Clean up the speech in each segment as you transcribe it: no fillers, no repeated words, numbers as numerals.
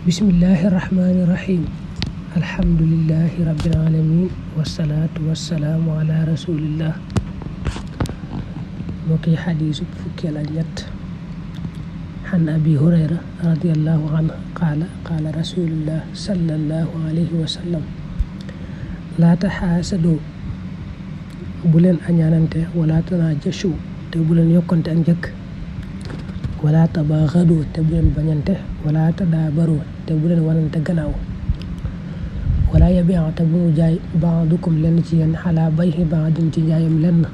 Bismillahirrahmanirrahim. Alhamdulillahi rabbil alamin wassalatu wassalamu ala rasulillah. Mbokki xadiisu fukkeel ak ñett xan abi hurayra radiyallahu anhu qaala rasulullah sallallahu alayhi wa sallam laa taxaasadu bu leen añaanante wala tanaajashu te bu leen yokkante ak njëkk wala tabaaxadu te bu leen bañante wala tadaabaru te bu leen wanante gannaaw wala yabi'a te bu mu jaay ba'dukum lenn ci yéen xalaa bay'i ba'din ci jaayam lenn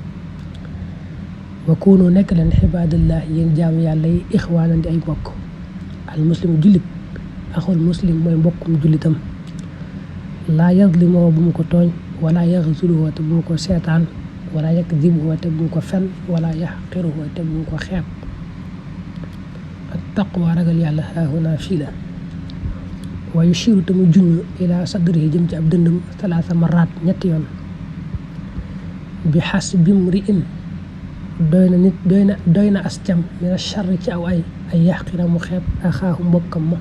wa kuunu nekk leen xibaadallah yéen jaam yàlla yi ixwaanan di ay mbokk al muslim jullit axul muslim mooy mbokkum jullitam laa yazlimoo bu mu ko tooñ wala yaxzuluhu te bu mu ko seetaan wala yakdibuhu te bu mu ko fen wala yaxqiruhu te bu mu ko xeeb at taqwa ragal yàlla haahuna fii la wa yushiru te mu junñ ila sadrihi jëm ci ab dëndam talaata maraat ñetti yoon bi xasbi mri'in doy na as cam mina charri ci aw ay yaxqira mu xeeb axaahu mbokkam ma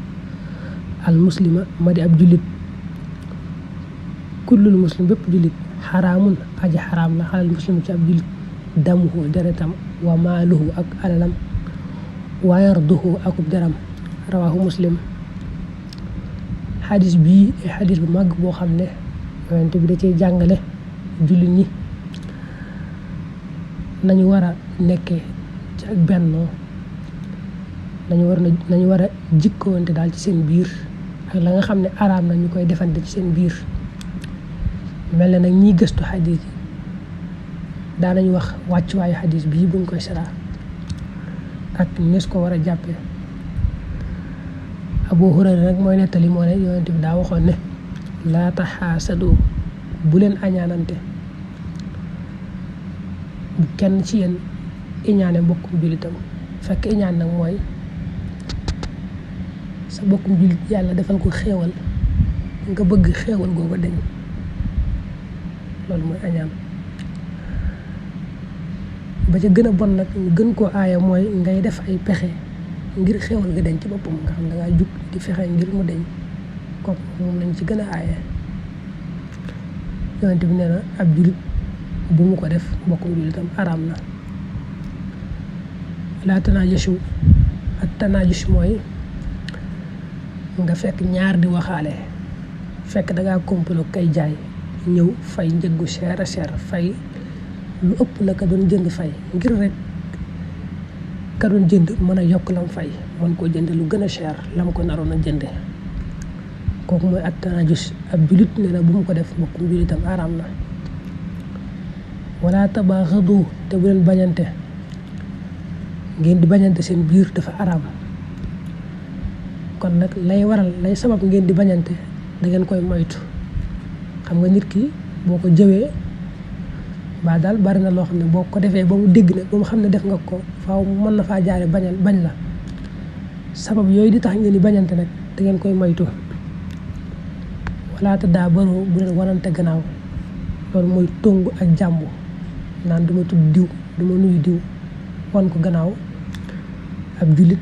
al muslima ma di ab jullit kullul muslim bépp jullit xaraamun aji xaraam la xalal muslim ci ab jullit damuhu deretam wa maaluhu ak alalam wa yarduhu akub deram rawaahu muslim. xadis bii xadis bu màgg boo xam ne yonent bi da cee jàngale jullit ñi nañu war a nekkee ci ak bennoo nañu war a jikkoonte daal ci seen biir ak la nga xam ne araam na ñu koy defante ci seen biir mel na nag ñiy gëstu xadis yi daanañu wax wàccuwaayu xadis bii buñ koy sara ak nes ko war a jàppee. Abu Hurayra nag mooy nettali moo ne yonent bi daa waxoon ne laa taxaasadu bu leen añaanante bu kenn ci yéen iñaane mbokkum jullitam fekk iñaan nag mooy sa mbokkum jullit yàlla defal ko xéewal nga bëgg xéewal googu dañ loolu mooy añaan ba ca gën a bon nag ñu gën koo aaya mooy ngay def ay pexe ngir xéewal nga dañ ci boppam nga xam dangaa jug di fexe ngir mu dañ kooku moom lañ ci gën a aaye yonent bi nee na ab jullit bu mu ko def mbokkum jullitam araam na. laa tanaajashu ak tanaajus mooy nga fekk ñaar di waxaale fekk dangaa komplo kay jaay ñëw fay njëggu cher a cher fay lu ëpp la ka doon jënd fay ngir rek ka doon jënd mën a yokk lam fay mën koo jënd lu gën a cher lam ko naroon a jënde kooku mooy at tanaajus ab jullit nee na bu mu ko def mbokkum jullitam araam na. wala tabaaxadu te bu leen bañante ngeen di bañante seen biir dafa araam kon nag lay sabab ngeen di bañante da ngeen koy moytu xam nga nit ki boo ko jëwee ba daal bari na loo xam ne boo ko defee ba mu dégg ne ba mu xam ne def nga ko faaw mën na faa jaare bañ la sabab yooyu di tax ngeen di bañante nag da ngeen koy moytu. wala tadaabaru bu leen wanante gannaaw loolu mooy tongu ak jàmbu naan duma tudd diw duma nuyu diw wan ko gannaaw ab jullit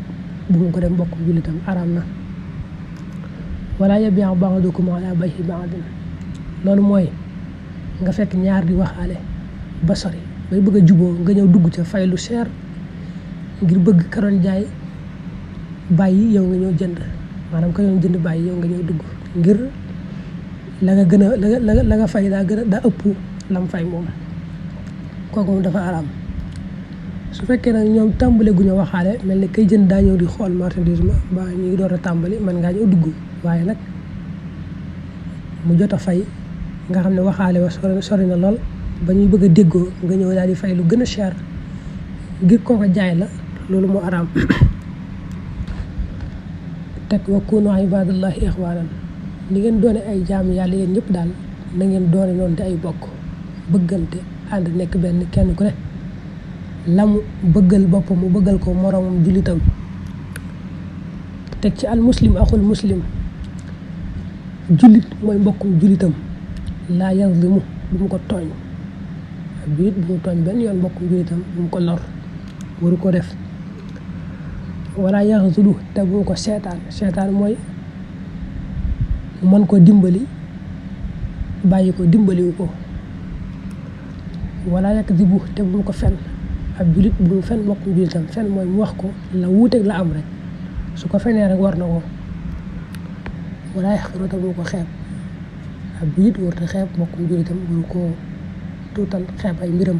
bu mu ko def mbokk jullitam araam na. wala yabi'a ba'dukum ala bay'i ba'din loolu mooy nga fekk ñaar di waxaale ba sori bay bëgg a juboo nga ñëw dugg ca fay lu cher ngir bëgg ka doon jaay bàyyi yow nga ñëw jënd maanaam ka doon jënd bàyyi yow nga ñëw dugg ngir la nga gën a la nga fay daa ëpp lam fay moom kooku moom dafa araam. su fekkee nag ñoom tàmbale gu ñu waxaale mel ni kay jënd daa ñëw di xool marchandise ma ba ñu ngi door a tàmbali man ngaa ñëw dugg waaye nag mu jot a fay nga xam ne waxaale wa sori na lool ba ñuy bëgg a déggoo nga ñëw daal di fay lu gën a cher ngir kooka jaay la loolu moo araam. teg wa kuunu ibaadallahi ixwaanan ni ngeen doone ay jaam yàlla yéen ñëpp daal na ngeen doone noonu di ay bokk bëggante ànd nekk benn kenn ku ne lamu bëggal boppam mu bëggal ko moroomam jullitam. teg ci al muslim axul muslim jullit mooy mbokkum jullitam laa yazlimu bu mu ko tooñ ab jullit bu mu tooñ benn yoon mbokkum jullitam bu mu ko lor waru ko def. wala yaxzulu te bu mu ko seetaan mooy mu mën koo dimbali bàyyi ko dimbaliwu ko. wala yakdibu te bu mu ko fen ab julit bu mu fen mbokkum julitam. fen mooy mu wax ko la wuuteeg la am rek su ko fenee rek war na ko. wala yaxqiru te bu mu ko xeeb ab julit warut a xeeb mbokkum julitam waru koo tuutal xeeb ay mbiram.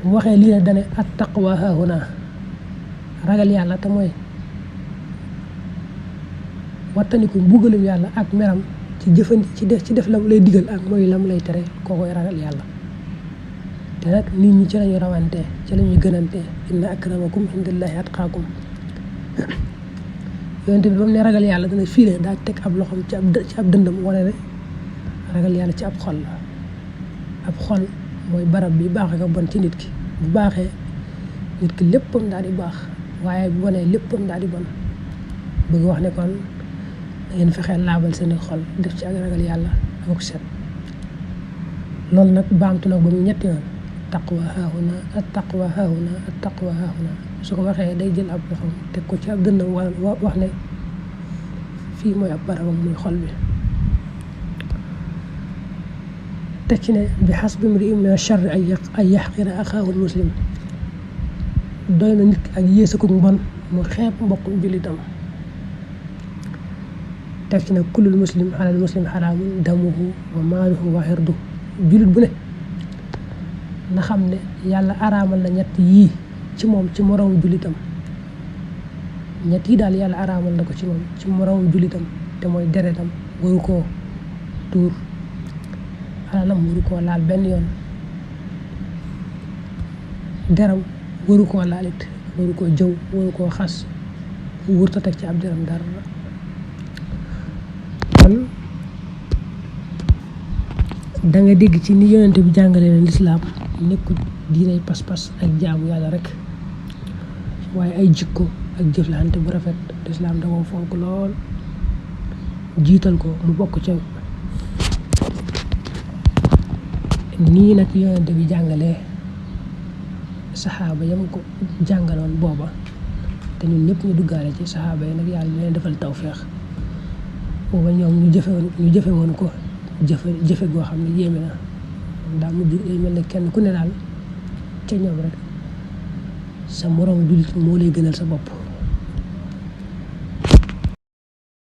bu waxee lii nag dane at taqwa haahuna ragal yàlla te mooy wattaniku mbugalum yàlla ak meram ci def lam lay digal ak mooy lam lay tere koo koy ragal yàlla. te nag nit ñi ci lañu rawante ci lañuy gënante inna akramakum indallahi atqaakum. yonent bi ba mu ne ragal yàlla dana fiile daa teg ab loxoom ci ab dëndam wane ne ragal yàlla ci ab xol la. ab xol mooy barab bi baax nga bon ci nit ki. bu baaxee nit ki léppam daal di baax waaye bu bonee léppam daal di bon. bëgg wax ne kon da ngeen fexee laabal seeni xol def ci ak ragal yàlla ak set. loolu nag baamtu nag ba mu ñetti yoon taqwa haahuna at taqwa haahuna at taqwa haahuna. su ko waxee day jël ab loxoom teg ko ci ab dënnam wax ne fii mooy ab barabam muy xol bi. teg ci ne bi hasbi imri'in mina sharri an yahqira axaahu al-muslim. doy na nit ak yéesa ko mbon mu xeeb mbokkum jullitam. teg ci ne kullul muslim alal muslim xaraamun damuhu wa maaluhu wa irduhu. jullit bu ne na xam ne yàlla araamal na ñett yii ci moom ci moroomu jullitam. ñett yi daal yàlla araamal na ko ci moom ci moroomu jullitam te mooy deretam waru koo tuur, alalam waru koo laal benn yoon, deram waru koo laalit, waru koo jëw, waru koo xas, wurta teg ci ab deram dara. kon da nga dégg ci ni yonente bi jàngale na lislaam nekkul diinay pas-pas ak jaamu yàlla rek waaye ay jikko ak jëflante bu rafet. lislaam da ko fonk lool, jiital ko mu bokk ca nii nag yonente bi jàngalee saxaaba yam ko jàngaloon booba te ñun ñëpp ñu duggaale ci saxaaba yi nag yàlla leen defal tawfeex booba ñoom ñu jëfe woon ko jëfe goo xam ne yéeme na. daa mujj day mel ne kenn ku ne daal ca ñoom rek sa moroom jullit moo lay gënal sa bopp.